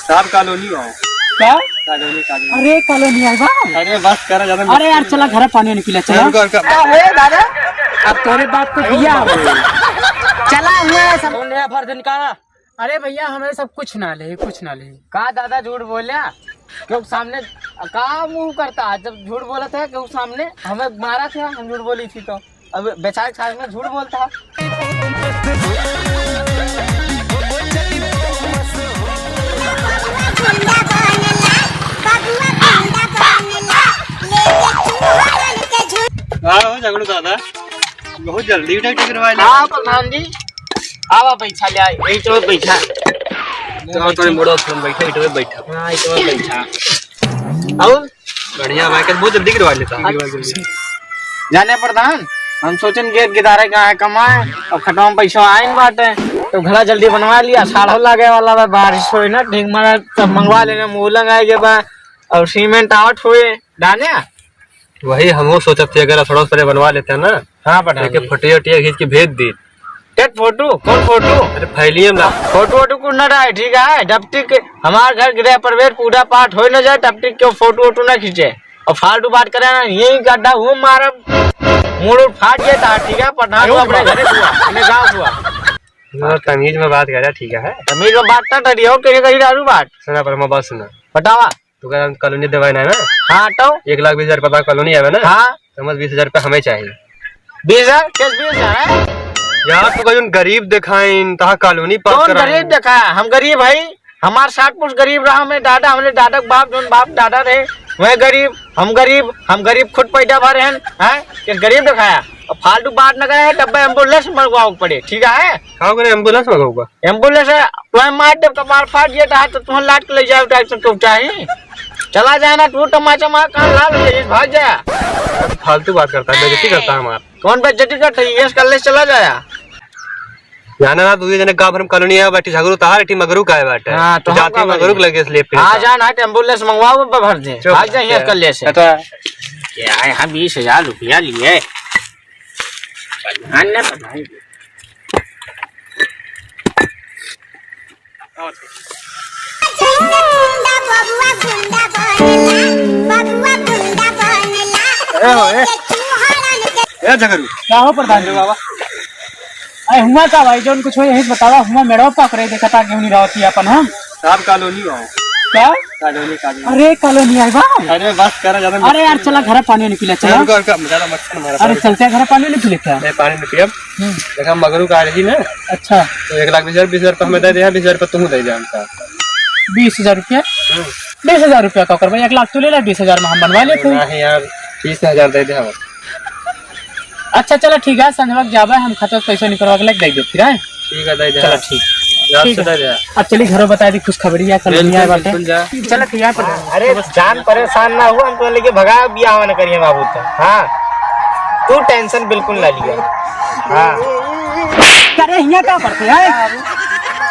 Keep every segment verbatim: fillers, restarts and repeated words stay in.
साहब, कॉलोनी आओ। का? Colony, colony. अरे, कॉलोनी आए बा। अरे, बस करा, ज्यादा अरे यार, चला, घर पानी निकले, चला। रुको, रुको। का है दादा? अब तोरे बाप को दिया हो। चला हुआ है सब। कौन है फर्द निकाला? अरे भैया, हमें सब कुछ ना ले, कुछ ना ले। का दादा झूठ बोल्या? क्यों सामने का मुंह करता है? जब झूठ बोला था क्यों सामने? हमें मारा था, हम झूठ बोली थी तो। अब बेचारे साथ में झूठ बोलता है। का हो झगड़ू दादा, बहुत जल्दी उठा टिकट वाले। हाँ प्रधान जी, आवा बैठा ले, यही तो बैठा। तो थोड़े मोड़ो, तुम बैठो, इटवे बैठा। हाँ, इटवे बैठा। और बढ़िया भाई, बहुत जल्दी गिरवा लेता हूँ। जाने प्रधान, हम सोचन गेट गिदारे कहाँ है कमाए, अब खटवा में पैसा आइन बाटे, तो घड़ा जल्दी बनवा लिया, साढ़ो लागे वाला बा, बारिश होई ना, ठीक मारा, तब मंगवा लेना, मूलंग आए के बा, और सीमेंट आवत होए, डाने। वही हमहू सोचत थी, अगर थोड़ा सा बनवा लेते हैं ना, हाँ, प्रधान लेकिन जी। फोटो वोटिया खींच के भेज दी। टेट फोटो? कौन फोटो? अरे फैलिए ना। फोटो वोटो कुछ ना रहे, ठीक है? जब तक हमार घर गृह प्रवेश पूजा पाठ हो ना जाए, तब तक क्यों फोटो वोटो ना खींचे। और फालतू बात करे ना, यही गड्ढा हूँ मारब, मूड़ उड़ फाट जाता, ठीक है? प्रधान को अपने घरे हुआ, अपने गाँव हुआ। हाँ, तमीज में बात करे, ठीक है। तमीज में बात ना करिए, और कहीं कहीं दारू बात। सुना पर मैं बात सुना। बतावा। तू कह कॉलोनी देवाए ना, ना? हाँ, तो? एक लाख बीस हजार रुपया कॉलोनी आवे ना? हाँ। समझ, बीस हजार रुपया हमें चाहिए। बीस हजार? किस बीस हजार है? यार, तू कहीं गरीब देखाइन, तहा कॉलोनी पास कौन कराइन। गरीब देखा? हम गरीब है, हमार साठ पुरुष गरीब रहा, हमें दादा, हमरे दादा के बाप, जोन बाप दादा रहे, वह गरीब, हम गरीब, हम गरीब खुद पैदा भरे हैं, हैं? किस गरीब देखाया? अब फालतू बात न करे, तब एम्बुलेंस मंगवाओ पड़े, ठीक है? का करे एम्बुलेंस मंगवाओ? एम्बुलेंस है, तुम्हें मार देव, कपार फाट गया था, तो तुम्हें लाट के ले जाओ, टाइप से तो चाही। चला जाए ना, तू तमाचा मार, कान लाल हो जाए, भाग जा। फालतू बात करता है, बेइज्जती करता है हमार। कौन बेइज्जती करता है? यस कर ले, चला जाया। जाना ना, तू ये जने गाँव भर में कॉलोनी है, बैठी झगड़ू तहार, एठी मगरू का है बाटे। हाँ, तो हम जाती का मगरू करें? लगे इसलिए फिर हाँ, का। जा ना, तो एम्बुलेंस मंगवाओ, बब्बा भर दे। चुप। भाग जा, यस कर ले से। हटा। क्या है, हम बीस हजार रुपया लिए। प्रधान ना, प्रधान। ए हो, ए। ए झगरू। का हो प्रधान जी? बाबा। अरे हुआ का भाई, जोन कुछ हो यही से बतावा, हुआ मेड़वा पकड़े देखा था क्यों नहीं रहती अपन हम? साहब कॉलोनी आओ। का? Colony, colony. अरे कॉलोनी आए बा। अरे बस करा ज्यादा अरे यार, चला घर पानी नहीं पी ले, चला। रुको, रुको, ज्यादा मत मारा अरे पानी। चलते हैं घर पानी नहीं पी लेते हैं। नहीं, पानी नहीं पियब। हम्म। देखा, मगरू का आ रही ना। अच्छा। तो एक लाख बीस हजार, बीस हजार रुपया हमें दे दे, बीस हजार रुपया तुम दे दे हमका। बीस हजार रुपया? हम्म। बीस हजार रुपया का करबा? एक लाख तू ले ले, बीस हजार में हम बनवा लेते हैं। नहीं यार, बीस हजार दे दे हम। अच्छा, चला ठीक है, संझवा के जाबे, हम खाता से पैसा निकलवा के लेके दे दे, फिर आए? ठीक है, दे दे। चला ठीक। याद ठीक से है। दे दे। अब चली घरों बता दी, कुछ खबरी है, कल बिल्कुल, नहीं आए बाटे। बिल्कुल जा। चला ठीक है, पर अरे जान परेशान ना हो, हम तो लेके भगा बियाह न करिए बाबू तो। हाँ, तू टेंशन बिल्कुल ना लिया। हाँ। अरे हियाँ का पड़ते हैं?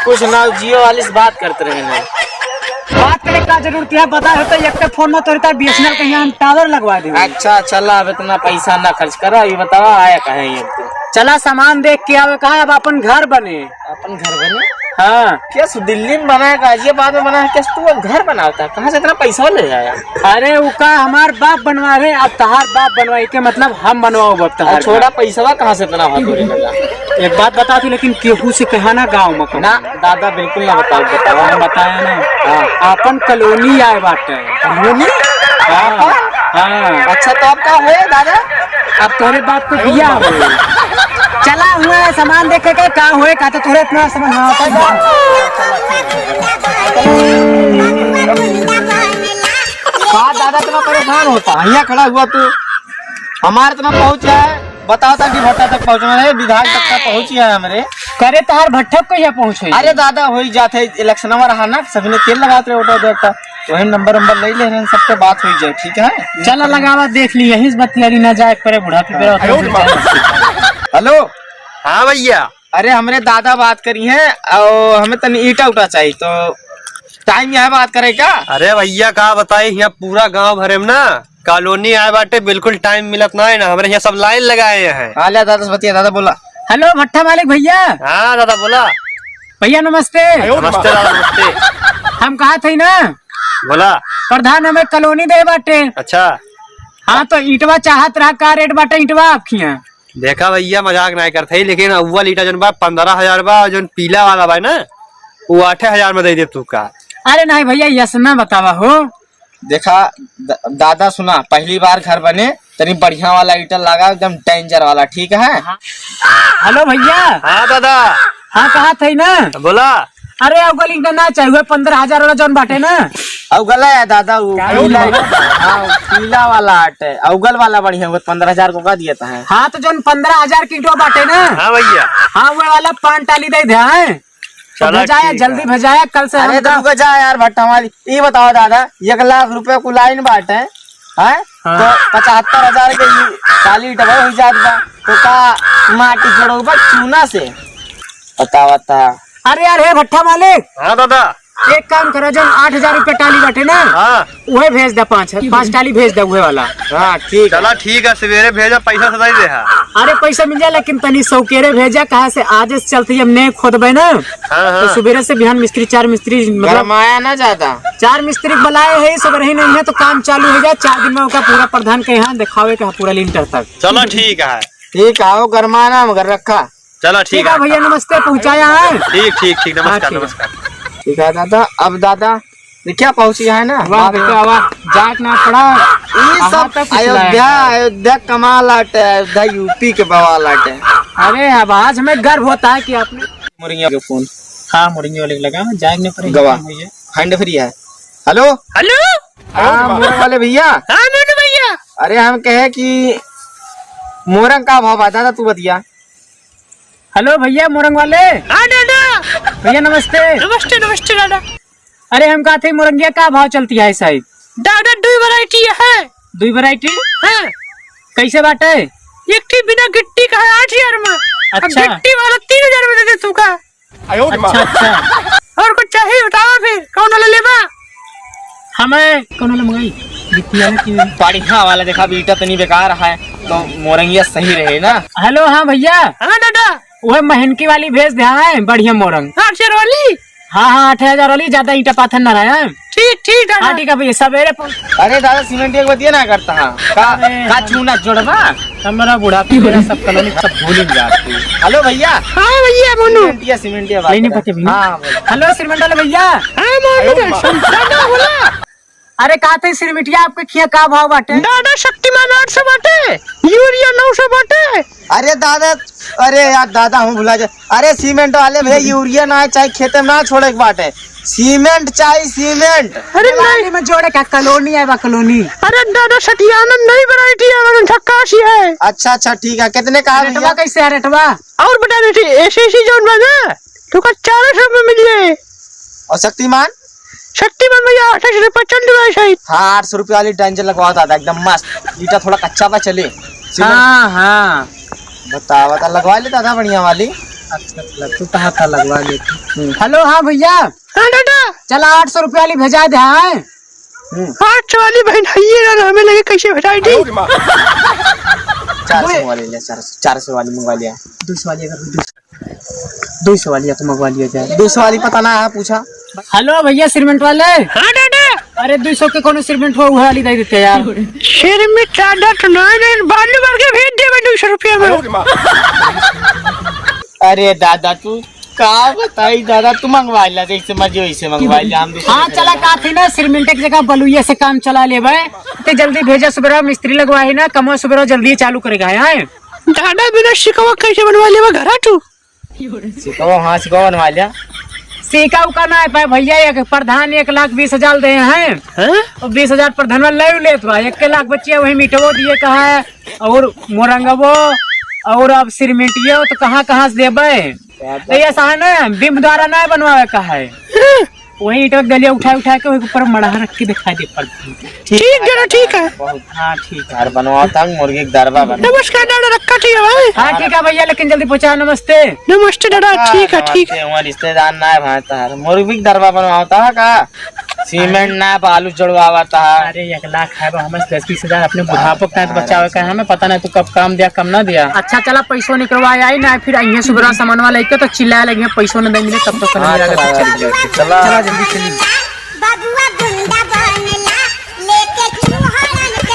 कुछ ना, जियो वाली से बात करते रहे ना। बात करे का जरूरत है? बता होता एक के फोन में तोरे तार बीएसएनएल के यहाँ हम टावर लगवा देंगे। अच्छा, चला, अब इतना पैसा ना खर्च करो, ये बताओ आया कहाँ है ये? चला सामान देख के आवे, कहाँ अब अपन घर बने। अपन घर बने? हाँ। कैस दिल्ली में बना है, गाजियाबाद में बना है, कैस तू अब घर बनावता है? कहाँ से इतना पैसा ले आया? अरे, उ का हमार बाप बनवा रहे, अब तहार बाप बनवाई के मतलब हम बनवाओ अब तहार अरे, छोड़ा, घर। पैसवा कहाँ से इतना हुआ तोरे लगा? एक बात बता तू, लेकिन केहू से कहा ना गाँव में कहूँ। ना, दादा, बिल्कुल ना बताओ, बताओ। हम बताया ना। हाँ। आपन कॉलोनी आए बाटे। कॉलोनी? हाँ। हाँ। अच्छा, तो अब का होए, दादा? अब तोरे बाप को दिया हो। चला हुआ है, सामान देखे के का होए, का तो तोरे इतना सामान, हाँ, का दादा इतना परेशान होता? यहाँ खड़ा हुआ तू, हमारे इतना पहुँच है, बताओ था कि भट्टा तक पहुँचना है, विधायक तक का पहुँच गया है हमरे। करे तहार भट्ठा कहिया पहुँचे? अरे दादा, होई जात है, इलेक्शनवा रहा ना, सभी ने तेल लगावत रहे, वोट देता, वही नंबर वंबर ले ले, सबके बात होई जाए, ठीक है? चला लगावा, देख ली, यही से बतियाली ना जाए, परे बुढ़ा पी परे। हेलो। हाँ भैया। अरे हमरे दादा बात करी हैं, और हमें तनी ईटा उटा चाहिए, तो टाइम यहाँ बात करे का? अरे भैया का बताई, यहाँ पूरा गांव भरे में ना कॉलोनी आए बाटे, बिल्कुल टाइम मिलत ना है ना, हमरे यहाँ सब लाइन लगाए हैं। हाँ, ले दादा से बतिया, दादा बोला। हेलो भट्ठा मालिक भैया। हाँ दादा बोला। भैया नमस्ते। नमस्ते दादा, नमस्ते। हम कहत हई ना, बोला। प्रधान हमें कॉलोनी दे बाटे। अच्छा। हाँ, तो ईंटवा चाहत रहा, का रेट बाटे ईंटवा आपके यहाँ? देखा भैया, मजाक नाहीं करत हई, लेकिन अव्वल ईंटा जौन बा पन्द्रह हजार बा, जौन पीला वाला बा ना, उ आठे हजार में दे दे तू का। अरे नाहीं भैया, यसना बतावा हो। देखा द-, दादा सुना, पहली बार घर बने, तनी बढ़िया वाला ईंटा लगा, एकदम डेंजर वाला, ठीक है? हाँ। हेलो भैया। हाँ दादा। हाँ, कहत हई ना? बोला। अरे, अउगल ईंटा ना चाहिए, पन्द्रह हजार वाला जौन बाटे ना। अउगल है दादा, वो का पीला, बोला? हाँ, पीला वाला आटे, अउगल वाला बढ़िया हुआ, पन्द्रह हजार को का दिया था? हाँ, तो जौन पन्द्रह हजार के ईंटवा बाटे ना। हाँ भैया। हाँ, वो वाला पाँच टाली दे दे, हैं? तो चला, भेजाया, ठीक जल्दी है। भेजाया, कल से अरे, हम तो रुको जा यार, भट्टा वाली, ये बताओ दादा, एक लाख रुपया को लाइन बाटे, हैं? हाँ। तो पचहत्तर हजार के ये टाली डबल हो जात बा, तो का माटी जोड़ोबा चूना से? बतावा ता। अरे यार, हे भट्टा मालिक। हाँ दादा। एक काम करा, जौन आठ हजार रुपया टाली बाटे ना, हाँ। उहे भेज दे, पाँच, पाँच टाली भेज दे, उहे वाला। हाँ, ठीक है। चला, ठीक है, सवेरे भेजा, पैसा सदा ही देहा। अरे, पैसा मिल जाए, लेकिन तनी सौकेरे भेजा, कहाँ से आज से चलते ही हमने खोदबे ना। हाँ, हाँ। तो सवेरे से बिहान मिस्त्री, चार मिस्त्री, मतलब गरमाया ना ज्यादा। चार मिस्त्री बुलाए है, सब रही नहीं है, तो काम चालू हो जाए, चार दिन में ओका पूरा प्रधान के यहाँ दिखावे का पूरा लिंटर तक। चला, ठीक है। ठीक है, आओ, गरमाना मगर रखा। चला, ठीक ठीक है है। भैया, नमस्ते, पहुँचाया है। ठीक, ठीक, ठीक, हाँ, नमस्कार, ठीक है। नमस्कार। ठीक है दादा, अब दादा, देखिया पहुँची है ना? वाह बाप रे। बेटा, वाह, जाट ना पड़ा। ई हाँ, सब तब कुछ अयोध्या, लाया है। अयोध्या कमाल आटे, अयोध्या यूपी के बवाल आटे। अरे, अब आज हमें गर्व होता है कि आपने मुरैया के फोन। हाँ, मुरैया वाले लगा, जाए ना पड़े, गवा। काम हुई है। हैंड फ्री है। हेलो। हेलो। हाँ, मोरंग वाले भैया। हाँ, मोनू भैया। अरे, हम कहे कि मोरंग का भाव बा, दादा, तू बतिया। हेलो भैया, मोरंग वाले। हाँ दादा। भैया नमस्ते। नमस्ते, नमस्ते दादा। अरे हम कहत हई मोरंगिया का भाव चलत है साहब? दादा दुई वैरायटी है। दुई वैरायटी? हाँ। कैसे बाटे? एक ठी बिना गिट्टी का है आठ हजार में। अच्छा। गिट्टी वाला तीन हजार में दे दे तू का। अच्छा, अच्छा। और कुछ चाहिए बतावा फिर, कौन वाला लेबा? हमें कौन वाला मंगाई? गिट्टी वाला की? बढ़िया वाला देखा, ईंटा तनी बेकार है, तो मोरंगिया सही रहे ना। हेलो, हाँ भैया। हाँ दादा। वह महंकी वाली भेज दे, हाँ, बढ़िया मोरंग। आठ हजार वाली? हाँ, हाँ, आठ हजार वाली, ज्यादा ईंटा पाथर ना रहे, हाँ। ठीक, ठीक दादा। हाँ, ठीक है भैया, सवेरे पहुँच। अरे दादा, सीमेंट एक बतिया ना करता है। का, अरे का चूना जोड़बा? हमरा बुढ़ापी मेरा सब कॉलोनी सब भूल ही जाती। हेलो भैया। हाँ भैया, बोलो। सीमेंटिया, सीमेंटिया बात नहीं, नहीं, करा। पते भी नहीं। हाँ, बोलो। हेलो, सीमेंट वाले भैया। हाँ, बोलो, समझा ना बोला। अरे, कहत हई सिरमिटिया आपके खिया का भाव बाटे? दादा शक्तिमान आठ सौ बाटे, यूरिया नौ सौ बाटे। अरे दादा, अरे यार दादा, हम भुला जा। अरे सीमेंट वाले भैया, यूरिया ना चाही, खेते में ना छोड़े के बाटे, सीमेंट चाही, सीमेंट। अरे दिवाली नहीं। में जोड़े का कॉलोनी है बा, कॉलोनी। अरे दादा, सठियाना नई वैरायटी है, एकदम झक्कास ही है। अच्छा, अच्छा, ठीक है, कितने का है रेटवा भैया? कैसे है रेटवा? और बता देते, एसीसी जोन बा ना, तो का चार सौ में मिल जाए। और शक्तिमान? शक्तिमान भैया, आठ सौ रुपये चल रहा है शायद। हाँ, आठ सौ रुपये वाली डेंजर लगवाओ दादा, एकदम मस्त। ईंटा थोड़ा कच्चा बा, चले। हाँ, हाँ। बतावा, ता लगवा ले दादा बढ़िया वाली। अच्छा, अच्छा, तू कहा था लगवा ले। हम्म। हेलो, हाँ भैया। हाँ दादा। चला, आठ सौ रुपये वाली भेजा दे, हाँ। हम्म। आठ सौ वाली बहन है ये ना, हमें लगे कैसे भेजाई दी। चार सौ वाली ले, चार सौ, चार सौ वाली मंगवा लिया। दो सौ वाली अगर हो, दो सौ, दो सौ वाली या तो मंगवा लिया जाए। दो सौ वाली पता ना है, पूछा। हेलो भैया, सीमेंट वाले। हाँ दादा। अरे, दो सौ के कौनो सीमेंट हो, उहे वाली दे देते यार। सीमेंट दादा तो नहीं, नहीं, बालू भर के भेज देबे दो सौ रुपया में। अरे दादा, तू का बताई दादा, तू मंगवा ला, जैसे मर्जी वैसे मंगवा ला, हम दूसरे हाँ, से चला, मंगवा का थी ना, सिरमिंटे की जगह बलुइया से काम चला लेबे। ते जल्दी भेजा, सुबेरा मिस्त्री लगवा है ना, कमवा सुबेरा जल्दी चालू करेगा, हैं? दादा, बिना सिकवा कैसे बनवा लेबा घरा तू? सिकवा, हाँ, सिकवा बनवा लिया। सीका उका ना पाए भैया, एक प्रधान एक लाख बीस हजार दे हैं। हैं? और बीस हजार प्रधान ले लेत बा, एक लाख बचिया वही मिटवो दिए कहा है, और मोरंगवो, और अब सिरमिटियो, तो कहाँ, कहाँ से देबे? तो ये ऐसा है ना, बिम्ब द्वारा ना बनवावे का है। वही ईंटवा के दलिया उठा उठा के वही ऊपर मड़हा रख के दिखा दे पड़ती। ठीक है ना, ठीक है। बहुत हाँ, ठीक है। घर बनवाता हूँ, मुर्गी के दरबा बन। नमस्कार दादा, रखा ठीक है भाई। हाँ, ठीक है भैया, लेकिन जल्दी पहुँचा। नमस्ते। नमस्ते दादा, हाँ, ठीक है, ठीक है। नमस्ते, हमारे रिश्तेदार ना है भाई तार। मुर्गी के दरबा बनवाता है का? सीमेंट ना, बालू जड़वावता है। अरे, एक लाख है, बा, हमसे दस बीस हजार अपने बुढ़ापो के तहत हाँ, बचावे का है, हमें पता नहीं तू कब काम दिया, कब ना दिया। अच्छा, चला, पैसो निकलवा आई ना, फिर अइहें सुबह सामानवा लेके तो चिल्लाए लगे, पैसो न दे मिले, तब तो हाँ, समझ आ चला, गया। चला, चला, जल्दी चली।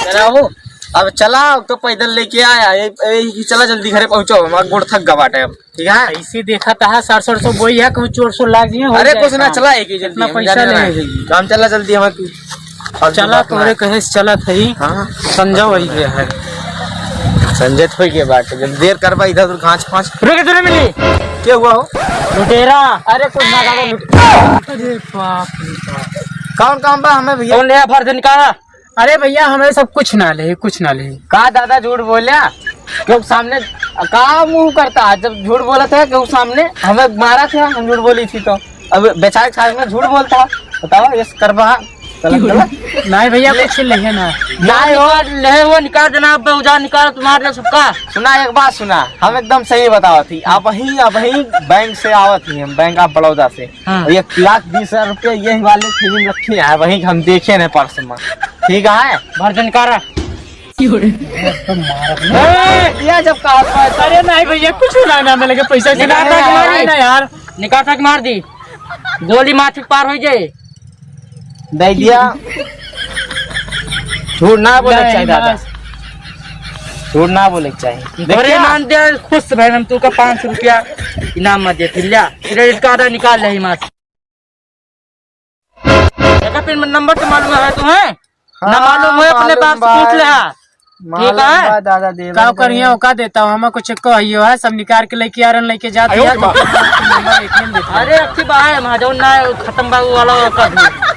अरे बाबू, अब चला, अब तो पैदल लेके आया, ए, ए, चला जल्दी घरे पहुँचो, हमारा गोड़ थक गवा बाटे अब, ठीक है? ऐसे देखा था, सरसों, सरसों बोई है, कहूँ चोर सोर लाग जिए, हो अरे जाए कुछ ना, काम। चला एक ही जल्दी, इतना हम पैसा जाने ले वाला है। हैं। काम चला जल्दी, हम अब चला, बात ना तोरे है। कहे से चला था ही। हाँ। संजय वही गया है। संजय तो के बात है, जब देर करबा इधर उधर घाँच फाँच। रुक, तूने मिली। क्या हुआ हो? लुटेरा। अरे कुछ ना दादा, लुट-, अरे बाप रे बाप। कौन काम बा हमें भैया? कौन ले भर दिन का? अरे भैया, हमें सब कुछ ना ले, कुछ ना ले। का दादा झूठ बोल्या? क्यों सामने का मुँह करता है? जब झूठ बोला था क्यों सामने? हमें मारा था, हम झूठ बोली थी तो। अब बेचारे के साथ में झूठ बोलता है। बताओ, ये करबा। गलत, गलत। नहीं भैया, कुछ ले है ना। नहीं हो, नहीं हो, निकाल देना, अब उधार निकाल, तुम्हारे सबका। सुना, एक बात सुना, हम एकदम सही बतावत ही। अबहीं, अबहीं बैंक से आवत ही हम, बैंक ऑफ बड़ौदा से। हाँ। एक लाख बीस हजार रुपया यही वाले थैली में रखी है, वही हम देखे हैं पर्स में। ठीक है? भर दिन का रहा। ए, या जब कहा था, अरे नहीं भैया, कुछ ना, ना मिलेगा पैसा से। निकाल ना, ना, मारी। ना यार। निकाल तक मार दी। गोली मार के पार हो जाए। दे दिया। झूठ ना बोले के नहीं, चाहिए दादा। बस। झूठ ना बोले के चाहिए। घरे देखिए। मान दे, खुश भाई, हम तू का पाँच सौ रुपया इनाम में दे, फिर लिया। क्रेडिट कार्ड निकाल ले, मार। एका पिन नंबर तो मालूम है तुम्हें? हाँ, ना मालूम है, अपने मालूम बाप से पूछ भाई। ले, हाँ। मालूम ठीक है? बा, दादा देवन का दे। करिया, ओका देता हूँ, हमें कुछ को आइयो है, सब निकाल के लेके आ रहे, लेके जाते आयो हैं, रे तो बाप। नंबर एक में देता हूँ। अरे, अच्छी बात है, वहाँ जाओ ना, खत्म बाबू वाला कर दो।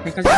निकल जा।